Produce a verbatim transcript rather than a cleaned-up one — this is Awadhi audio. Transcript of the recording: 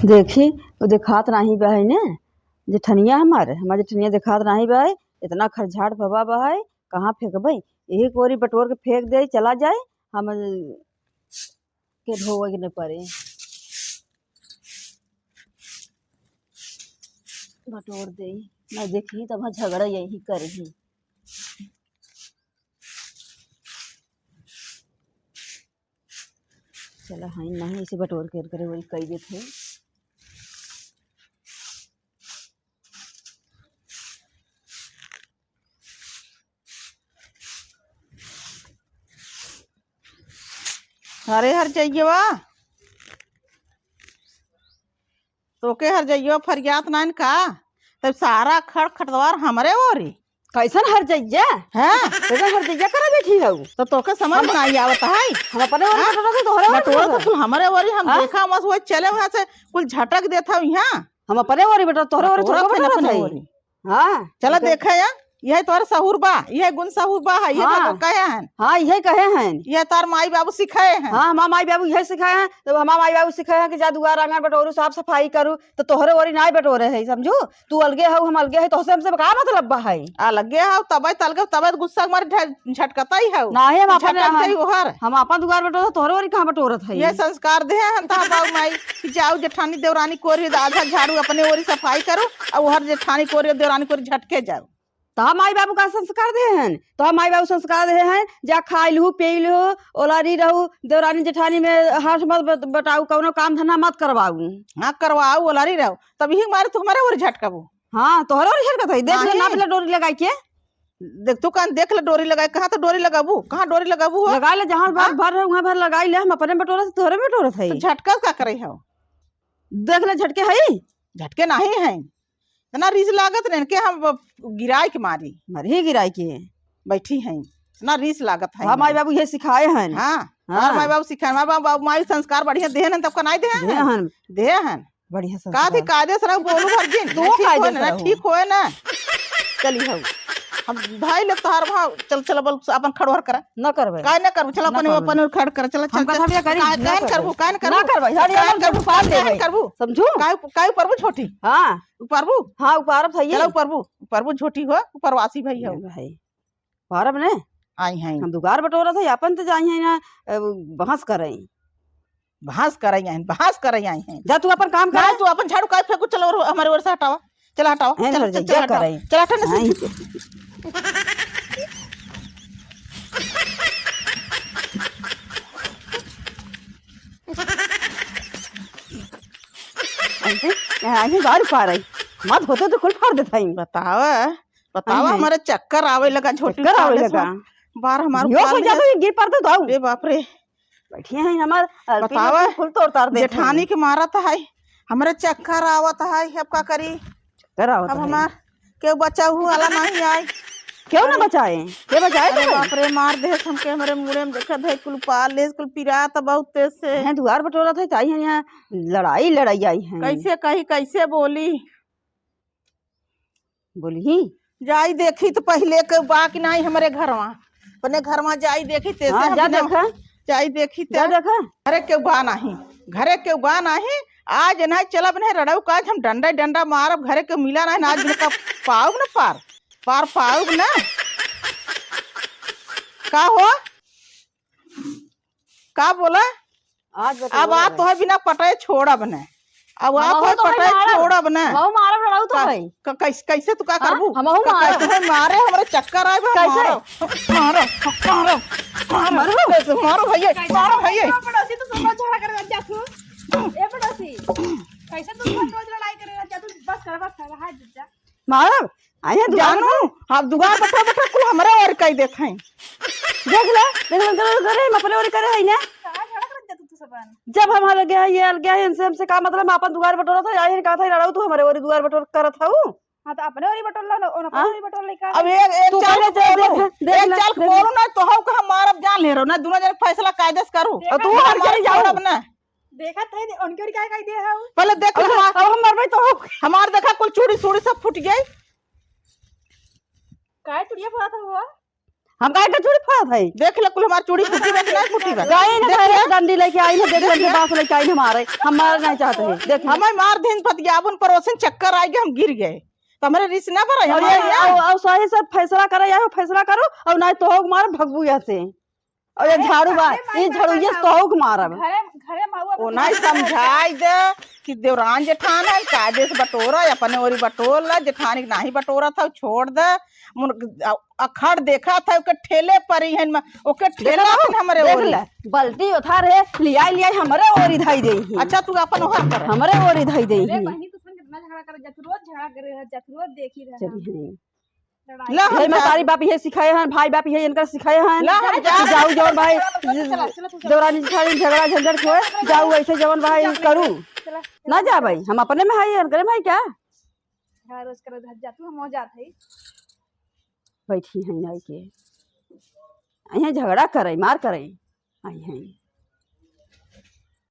देखी, वो देखात नाही बा है ने, जेठनिया हमार, हमार जेठनिया देखात नाही बा है, इतना खरझाट भवा बा है, कहाँ फेंकबे? यही कोरी बटोर के फेंक दे, चला जाए, हम के ढोवे के न पड़े। बटोर दे, ना देखी तब झगड़ा यही करही। चला, हाँ, नहीं, इसे बटोर के करे, वही कही देत है। अरे हर जइयवा, तोके हर जइयवा फरियात नाइन का? तब सारा खड़ खटवार हमरे ओरी। कैसन हर जइया? हाँ। कैसन हर जइया करा बैठी हऊ? तो तोके समझ हम, में नाहीं आवत है। हम अपने ओरी हाँ? बटोरा तो तोहरे ओरी बटोरा तो बटोरा। कुल हमरे ओरी, हम हाँ? देखा मस वो चले वहाँ से कुल झटक देत हऊ यहाँ। हम अपने ओरी बटोरा, तोहरे ओरी बटोरा थोड़े थे ना बटोरा अपने था। ओरी। हाँ, चला ठीक है। देखे या, यह तोहर सहूर बा, यह गुण सहूर बा है, यह हाँ। तो कहे हन। हाँ, यह कहे हन। यह तोहर माई बाबू सिखाए हन। हाँ, हमार माई बाबू यह सिखाए हन, जब हमार माई बाबू सिखाए हन कि जा दुआर आंगन बटोरू, साफ सफाई करू, तो तोहरे ओरी नाई बटोरे है, समझू? तू अलगे हऊ, हम अलगे है, तोहसे हमसे का मतलब बा है? अलगे हऊ, तबे त अलगे, तबे त गुस्सा के मारे झ-, झटकता ही हऊ। नाहीं, हम अपन, झटक हम, जाई ओहर। हम अपन दुआर बटोरत, तोहरे ओरी कहाँ बटोरत है? ये संस्कार दे हन तोहर बाऊ माई कि जाऊ जेठानी देवरानी कोरी आधा झाड़ू अपने ओरी सफाई करू, और ओहर जेठानी कोरी देवरानी कोरी झटके जाऊ। तोहार माई बाबू का संस्कार दे हन? तोहार माई बाबू संस्कार दे हन, जा खाई लू, पी लू, ओलारी रहू, देवरानी जेठानी में हाथ मत बट-, बटाऊ, कौनो काम धंधा मत करवाऊ। हाँ, करवाऊ, ओलारी रहू, तब यही मारे तू हमारे ओर झटकबू। हाँ, तोहरे ओर झटकत है, देख ले, नाहीं। नाप ले डोरी लगाई के। देख तू कान देख ले डोरी लगाई, कहाँ तो डोरी लगाबू, कहाँ डोरी लगाबू हो? लगाई ले, जहाँ भर, हाँ? भर है, वहाँ भर लगाई ले, हम अपने बटोरत है, तोहरे बटोरत है। तो झटकत का करे हो? देख ले, झटके है? झटके नाहीं है। इतना रीस लागत नहीं के हम गिराई के मारी। मरही गिराई के। बैठी हैं। इतना रीस लागत है हाँ, माई हमरे। बाबू ये सिखाए हैं। हाँ, हाँ। हमार माई बाबू सिखाए, माई बाबू, बाबू माई संस्कार बढ़िया देहन, तब का नाई देहन? देहन। देहन। बढ़िया का थी संस्कार। कायदे से रहू, बोलू भर दिन। तू ठीक कायदे होए से ना, रहू। ठीक होए ना। चली हऊ। हम भाई ले तोहार भाव, चल, चल, बोल, अपन खड़ोहर करा। न करबे। काहे न करबू? चल, न अपन, करबे। अपन खड़ कर, चल, चल, हम चल। कथमिया करी, काहे, न काहे न करबे। करबू? काहे न करबू? न करबे। हरिया काहे न वाला करबू? दुकान काहे देबे। न करबू? समझू? काहे, काहे ऊपरबू झोटी? हाँ। ऊपरबू? हाँ, ऊपरब है ये। चला ऊपरबू, ऊपरबू झोटी हो, ऊपरवासी भाई हो। ये भाई। ऊपरब ने? आई हैं। हम दुआर बटोरत है, अपन तो जाई हैं ना, अ, बहस करई। बहस करई आई हैं, बहस करई आई हैं। जा तू अपन काम कर। ना, तू अपन झाड़ू काहे फेंकू, चलो और हमारे ओर से हटावा। चला हटाओ, हैं, चला, धर चला, जा, चला हटाओ। करई। चला हटाओ ना, आई। ऐसे, ऐसे बार पार आई। मत होते तो कुल फाड़ देता ही। बतावा, बतावा, आई है। हमारे चक्कर आवे लगा, झोटी चक्कर आवे उठाले से लगा। बार हमार यो उठाल हो जाता लिया। है, गिर पड़ता तो आओ। अरे बाप रे। बैठिए हैं हमार, अ, बतावा, फूल तोड़ तार देत जेठानी हैं। के मारत है, हमरे चक्कर आवत है, अब का करी? चक्कर आवत अब है। हमार केहू बचाऊ वाला नहीं आई। क्यों ना अरे, बचाए? के बचाए अरे तुम्हें? बाप रे, मार देहस हमके, हमरे मुड़े में देखत है, कुल पार लेस, कुल पिरात बहुत तेज से। हैं, दुआर बटोरत है, तो आई हैं यहाँ, लड़ाई, लड़ाई आई हैं। कैसे कही, कैसे बोली? बोली ही। जाई देखी तो पहिले के बा कि नाई हमरे घरवा। अपने घरवा जाई देखी, तेसे हाँ, हम जा बिना देखा। जाई देखी जा ते। देखा। घरे के बा नाही, घरे के बा नाही। आज नहीं चलब नहीं रड़ऊ का, आज हम डंडा डंडा मारब, घरे के मिला नहीं ना, आज बिना का पाउब न पार, पार पाउब न। का हो? का बोला? आज बता अब बोला आ भाई। तोहे बिना पटाए छोड़ब न। अब आ हमहू तोहे तोहे पटाए मारब। छोड़ब न। हमहू मारब लड़ाऊ तो का, भाई। का, कैसे, कैसे तू का हाँ? करबू? हमहू का, मारब। कैसे मारे हमरे चक्कर आए बा? कैसे? मारो, मारो, मारो, मारो। मारो? कैसे? मारो भैया, कैसे? मारो भैया। ए पड़ोसी, तू सब झगड़ा करे रह जा तू। ए पड़ोसी, कैसे तू सब रोज लड़ाई करे रह जा तू? बस कर, बस कर, हाथ जुट जा। मारब? आइए दुआर जानू, पर। आप दुआर बटोर बटोर कुल हमरे ओर कई देत हैं। देख ले, देख ले, देख ले, देख ले, हम अपने ओर करे हैं ना। कहाँ झगड़ा करत जातू तू सबन? जब हम अलगे हैं, ये अलगे हैं, इनसे हमसे का मतलब, हम अपन दुआर बटोरत है, आई कहा था, लड़ाऊ तू हमरे ओर दुआर बटोर करत हऊ। हाँ, तो अपने ओर बटोर लो ना, उन अपने हाँ? ओर बटोर ले का? अब एक, एक तू चाल पहले जा, बोलो, देख, देख एक ले, चाल देख ले। बोलो ना, तो हऊ का हम मारब जान ले रहो ना, दोनों जने फैसला कायदे से करू। और तू हमार हर जगह जाओ। छोड़ब ना। देखत है, उनके ओर क्या कह दिया है वो? पहले देख ले अब हमार, अब हम मरबे तो हो। हमार देखा कुल चूड़ी सूड़ी सब फूट गई। काहे चुड़िया फोड़ा था वो? हम काहे का चूड़ी फोड़त है? देख ले, कुल हमार चूड़ी फूटी बा कि नहीं फूटी बा? गई ना देख पहले ले। डंडी लेके आई ना, देख देख डंडी ले। बांस लेके आई ना मारे, हम मारे नहीं चाहते हैं। देख ले। हमें मार दिन पतियाबुन परोसिन चक्कर आइगे, हम गिर गए। तो हमरे रिस ना भरे, और हमारे ये, यहाँ। और, और सही से फैसला करे, या फैसला करो, और नहीं तो होग मार भगबू यहाँ से। और ये झाड़ू बा, ये झाड़ू ये तोहू के मारब। घरे, घरे में हुआ ओ तो नहीं समझाई दे कि देवरान जेठान है, कायदे से बटोरा, अपने ओरी बटोर ला, जेठानी के नाही बटोरा था, छोड़ दे। मुन-, अ-, अखड़ देखा था, ओके ठेले परी है, म-, ओके ठेला देखला, है हमरे देख ओरी। ले, बल्टी उठा रहे, लियाई, लियाई हमरे ओरी धाई देही। अच्छा, तू अपन ओहर कर। हमरे ओरी धाई देही। अरे बहिनी, तू सन कितना झगड़ा कर, जा तू रोज झगड़ा करे रह, जा तू रोज देखी रह। चली है। लड़ाई। ला, हम ये जा- महतारी बाप ये सिखाए हैं, भाई बाप ये इनका सिखाए हैं। ला, हम जा- जाऊ जौन भाई, चला, चला, चला, चला, चला। देवरानी जेठानी झगड़ा झंझट होए, जाऊ ऐसे जौन भाई करू। चला, चला, ना जा चला। भाई, हम अपने में है, इनकरे में है क्या? झगड़ा रोज करे, जा तू, हम हो जात है। बैठी हैं आई के, आई हैं झगड़ा करे, मार करे, आई हैं।